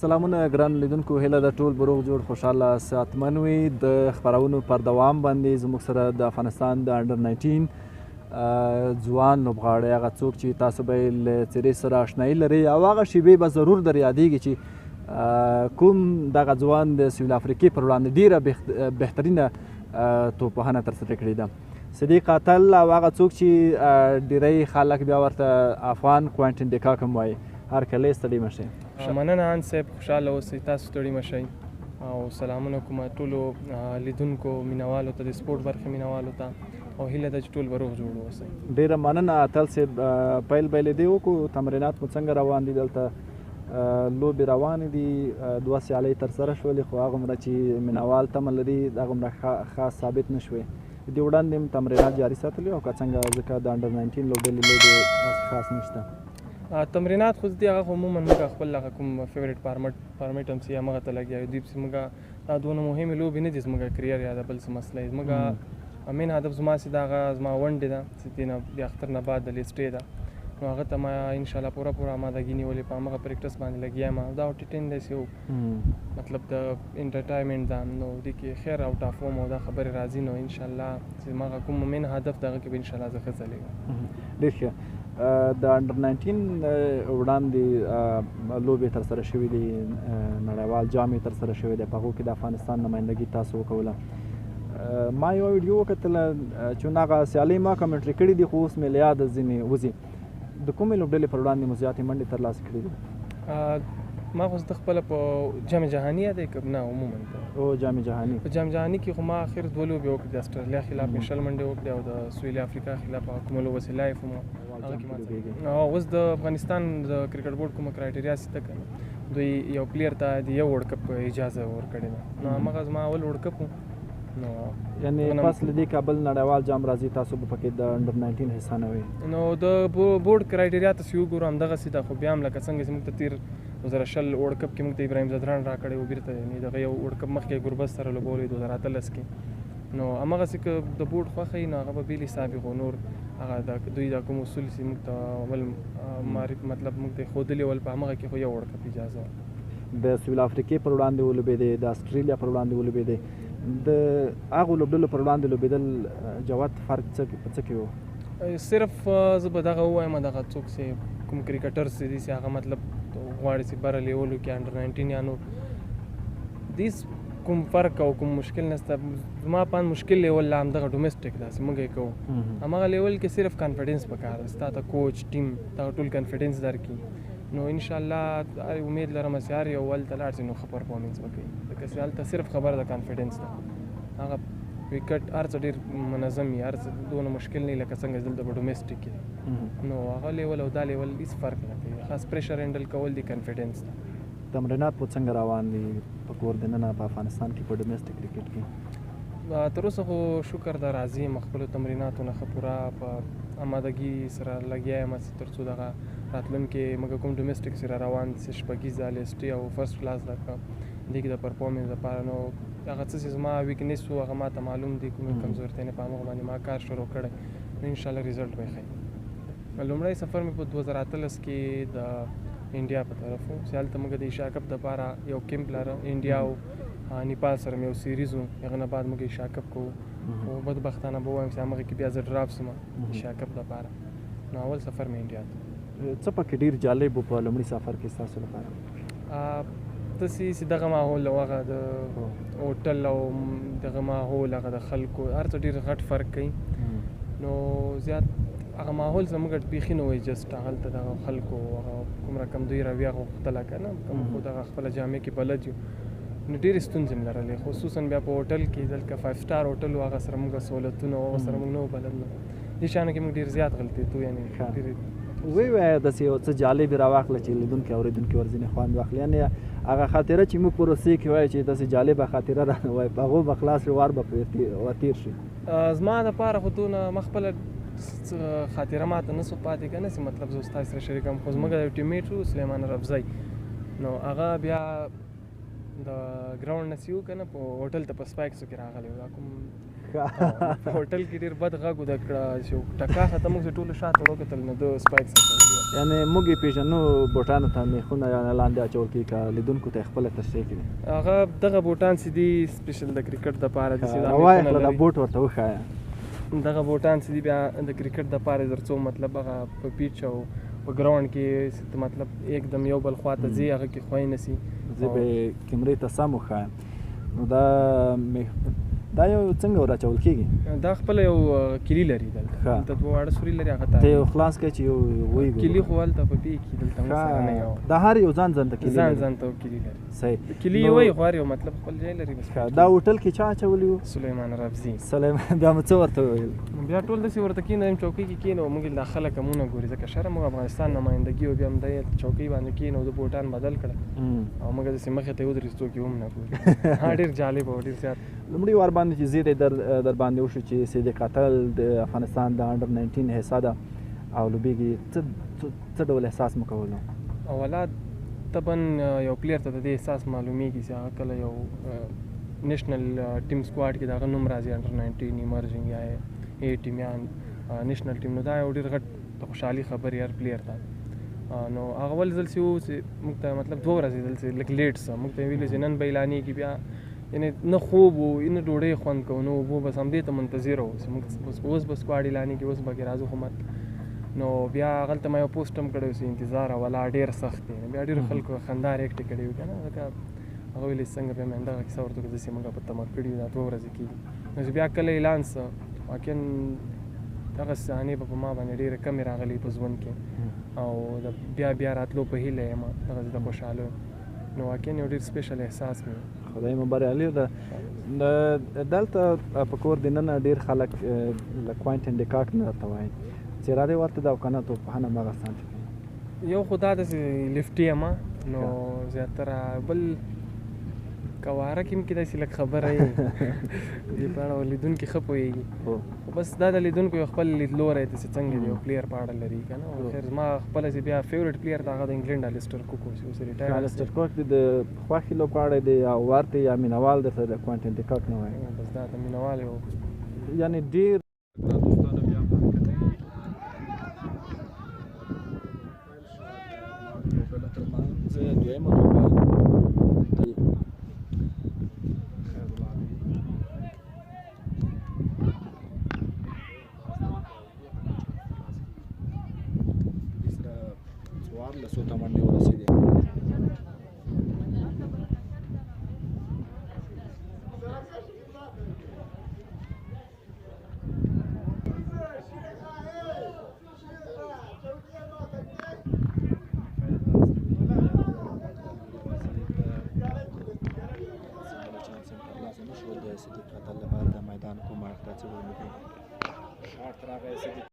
سلامونه ګران لیدونکو، هیله ده ټول به روغ جوړ، خوشحاله، صحتمن وي. د خپرونو پر دوام باندې زموږ سره د افغانستان د انډر 19 ځوان لوبغاړی، هغه څوک چې تاسو به یې له څېرې سره آشنایي لرئ او هغه شیبې به ضرور در یادېږي چې کوم دغه ځوان د سویل افریقې پر وړاندې ډېره بهترینه توپوهنه ترسره کړې ده، صدیق اتل، او هغه څوک چې ډېری خلک بیا ورته افغان کوانټین ډیکاک هم وایي. هرکلی، ستړي مه شئ. مننه ان صاحب، خوشحاله اوسئ، تاسو ستړي مه شئ او سلامونه کوم ټولو لیدونکو مینهوالو ته، د سپورټ برخې مینهوالو ته، او هیله ده چې ټول به روغ جوړ اوسئ. ډېره مننه اتل صاحب. پیل به له دې وکړو، تمرینات مو څنګه روان دي؟ دلته لوبې روانې دي، دوه سیالۍ ترسره شولې، خو هغومره چې مینهوال تمه لري هغومره خاص ثابت نه شوې. دې وړاندې هم تمرینات جاري ساتلي او که څنګه؟ ځکه د انډر 19 لوبډلې لوبې داسې خاص نشته. تمرینات خو دي، هغه خو عموماً موږ خپل هغه کوم فیورټ فارمټ هم سي همغه ته لګیا یو. دوی پسې موږ دا دونه مهمې لوبې نه دي، زموږ career یا د بل څه مسله یې. زموږ main هدف زما چې د هغه زما ونډې ده چې دې نه د اختر نه بعد د list A ده، نو هغه ته ما انشاءالله پوره پوره آمادګي نیولې، په همغه practice باندې لګیا یم. دا ټي 10 داسې یو مطلب د entertainment ده، نو دې کې خیر out of form او دا خبرې راځي، نو انشاءالله چې ما هغه کوم main هدف د هغه کې به انشاءالله زه ښه ځلېږم. ډېر ښه. د انډر 19 وړاندې لوبې ترسره شوې دي، نړیوال جام یې ترسره شوی دی، په هغو کې د افغانستان نمایندګي تاسو وکوله. ما یوه ویډیو وکتله چې هغه سیالۍ ما commentary کړې دي، خو اوس مې له یاده ځینې وځي. د کومې لوبډلې پر وړاندې مو زیاتې منډې ترلاسه کړې دي؟ ما خو زه خپله په جام جهاني یادی که نه عموماً؟ او جام جهاني. په جام جهاني کې خو ما اخر دوه لوبې وکړې، د اسټرالیا خلاف مې 20 منډې وکړې او د سویلي افریقا خلاف هغه کومه لوبه چې live وم هغه کې ما. اوس د افغانستان د کرکټ بورډ کومه criteria چې ده که نه، دوی یو player ته د یو World Cup اجازه ورکړې ده، نو همغه زما اول World Cup و. نو یعنی پس له دې کابل نړیوال جام راځي، تاسو به پکې د انډر 19 حصه نه وي؟ نو د بورډ criteria ته چې وګورو همدغسې ده، خو بیا هم لکه څنګه چې موږ ته تېر 2020 World Cup کې موږ ته ابراهیم ځدراڼ راکړی و، بېرته یعنې دغه یو World Cup مخکې ګربز سره لوبولی 2018 کې، نو هماغسې که د بورډ خوښه وي نو هغه به بېل حساب وي، خو نور هغه د دوی دا کوم اصول چې موږ ته اول معرف مطلب موږ ته ښودلي ول، په هماغه کې خو یو World Cup اجازه وه. د سویل افریقې پر وړاندې ولوبېدې، د اسټرالیا پر وړاندې ولوبېدې، د هغو لوبډلو پر وړاندې لوبېدل جوت فرق په څه کې و؟ صرف زه به دغه ووایم، دغه څوک چې کوم کرکټر چې دي چې هغه مطلب غواړي چې بره level کې انډر 19 یا نور دیس کوم فرق او کوم مشکل نشته. زما په اند مشکل level لا همدغه domestic ده چې موږ یې کوو، هماغه level کې صرف confidence پکار دی، ستا ته coach team دغه ټول confidence درکړي، نو انشاءالله امید لرم چې هر یو هلته لاړ شي نو ښه performance به کوي، ځکه چې هلته صرف خبره د confidence ده. هغه wicket هر څه ډېر منظم وي، هر څه دونه مشکل نه لکه څنګه چې دلته په domestic کې دی، نو هغه level او دا level هېڅ فرق نه کوي، خاص pressure handle کول دي، confidence ده. تمرینات مو څنګه روان دي په کور دننه په افغانستان کې په domestic کرکټ کې؟ تر اوسه خو شکر ده راضي یم، خپلو تمریناتو نه ښه پوره په آمادګي سره لګیا یم چې تر څو دغه راتلونکي موږ کوم domestic سره روان چې شپږیزه list A او first class ده که دې کې د performance لپاره، نو هغه څه چې زما weakness و هغه ما ته معلوم دي، کومې کمزورتیا نه په همغه باندې ما کار شروع کړی، نو انشاءالله result به یې ښه وي. لومړی سفر مې په 2018 کې د انډیا په طرف و چې هلته موږ د Asia Cup دپاره یو کیمپ لاره، انډیا او نیپال سره مې یو series و، هغه نه بعد موږ Asia Cup کوو، خو بدبختانه به ووایم چې همغه کې بیا زه drop شوم Asia Cup دپاره، نو اول سفر مې انډیا ته. څه پکې ډېر جالب و په لومړي سفر کې ستاسو لپاره؟ داسې چې دغه ماحول او هغه د هوټل او دغه ماحول هغه د خلکو هر څه ډېر غټ فرق کوي، نو زیات هغه ماحول زموږ بیخي نه وي، just هلته دغه خلکو هغه کوم رقم دوی رویه غوښتله که نه، کوم خو دغه خپله جامع کې بلد یو، نو ډېرې ستونزې مې لرلې، خصوصا بیا په هوټل کې دلته 5 star هوټل و، هغه سره موږ سهولتونه او هغه سره موږ نه وو بلد، نو دې شیانو کې موږ ډېر زیات غلطېدو، یعنې ډېرې وی وایه داسې یو څه جالب یې راواخله چې لیدونکي اورېدونکي ورځینې خوند واخلي، یعنې هغه خاطره چې موږ پروسې کې وایو چې داسې جالبه خاطره رانه وایي، په هغو به خلاص شي، وار به پرې ورتېر شي. زما دپاره خو دونه ما خپله خاطره ما ته نه سو پاتې که نه چې مطلب زه ستاسو سره شریکوم، خو زموږ یو teammate و سلیمان رفزی، نو هغه بیا د ground نه چې و که نه په هوټل ته په spikes کې راغلی و، دا کوم په هوټل کې ډېر بد غږ د کړه چې ټکا خته موږ ټول شاته وکتل، نو د سپایک سره. یعنی موږ یې پېژنو بوټانو ته میخونه یا لاندې اچول کېږي، که لیدونکو ته خپله تشریح کړي؟ هغه دغه بوټان چې دي special د کرکټ دپاره دي، چې دا راوایخله، دا بوټ ورته وښایه. دغه بوټان چې دي بیا د کرکټ دپاره، تر څو مطلب هغه په pitch او په ground کې مطلب یکدم یو بل خوا ته ځي، هغه کې خوی نه سي. زه به یې کیمرې ته سم وښایم. نو دا یو څنګه وراچول کېږي؟ دا خپله یو کلي لري، دلته دلته دوه واړه سوري لري. هغه ته یو خلاص کړه چې یو ویې ګورو. کلي خو هلته په پی کې، دلته موږ سره نه یو. دا هر یو ځان ځان ته کلي ځان ځان ته کلي لري. صحیح، کلي یو وي، خو هر یو مطلب خپل ځای لري بس. دا هوټل کې چا اچولي وو؟ سلیمان ربزي. سلیمان. بیا مو څه ورته وویل؟ بیا ټول داسې ورته کېنو، چوکۍ کې کېنو، موږ دا خلک مونږ ګوري، ځکه شرم موږ افغانستان نمایندګي او بیا هم دی چوکۍ باندې کېنو، د بوټان بدل کړه او موږ داسې مخې ته یې ودرېدو، څوک یې هم نه ګوري. ها، ډېر جالب او ډېر زیات. لومړي وار باندې چې زیری در باندې وشو چې صدیق اتل د افغانستان د انډر 19 حصه ده او لوبېږي، څه ډول احساس مو کولو؟ ولا طبعا یو player ته د دې احساس معلومیږي چې هغه کله یو national team squad کې د هغه نوم راځي، under 19 emerging یا A team یا national team، نو دا یو ډېر غټ د خوشحالي خبرې هر player ته. نو هغه ول ځل چې و چې موږ ته مطلب دوه ورځې ځل چې لږ late سه، موږ ته یې ویلي چې نن به اعلانېږي، بیا یعنی نه خوب و نه ډوډۍ خوند کوو، نو اوبو، بس همدې ته منتظر وو چې موږ اوس به squad اعلانېږي، اوس به کې راځو. خو نو بیا هغلته ما یو post هم کړی و چې انتظار ولا ډېر سخت دی. بیا ډېرو خلکو خندا ریکټې کړې وې که نه، ځکه هغه ویلې څنګه. بیا مې همدغه کیسه ورته وکړه چې موږ په تمه کړي دا دوه ورځې کېږي. نو چې بیا کله اعلان سه، واقعا دغه صحنې به په ما باندې ډېرې کمې راغلي په ژوند کې، او د بیا بیا راتلو په هیله یم، دغسې د خوشحالو. نو واقعا یو ډېر special احساس مې. خدای مو بریالي ده. دلته په کور دننه ډېر خلک له کوینټن ډیکاک نه درته وایي چې را دې ورته ده او که نه توپوهنه هماغه شان. یو خو دا داسې lefty یم، نو زیاتره بل کواره کې هم کېدای شي لږ خبره یې دې په اړه لیدونکي ښه پوهېږي، خو بس دا د لیدونکو یو خپل لیدلوری دی چې څنګه د یو player په اړه لري که نه. خیر زما خپله چې بیا favourite player د هغه د انګلینډ الیسټر کوک و چې اوس retire. الیسټر کوک د خوښې لوبغاړی دی او ورته یا مینهوال درته د کوینټن ډیکاک نه وایي؟ بس دا د مینهوال یو یعنی ډېر دوستانو بیا هم لوبډلو ترمنځ دویمه لوبه. څوارلسو ته منډې ورسېدې. د صدیق اتل لپاره د میدان کوم اړخ ته څه ویل؟ شاټ راغی صدیق.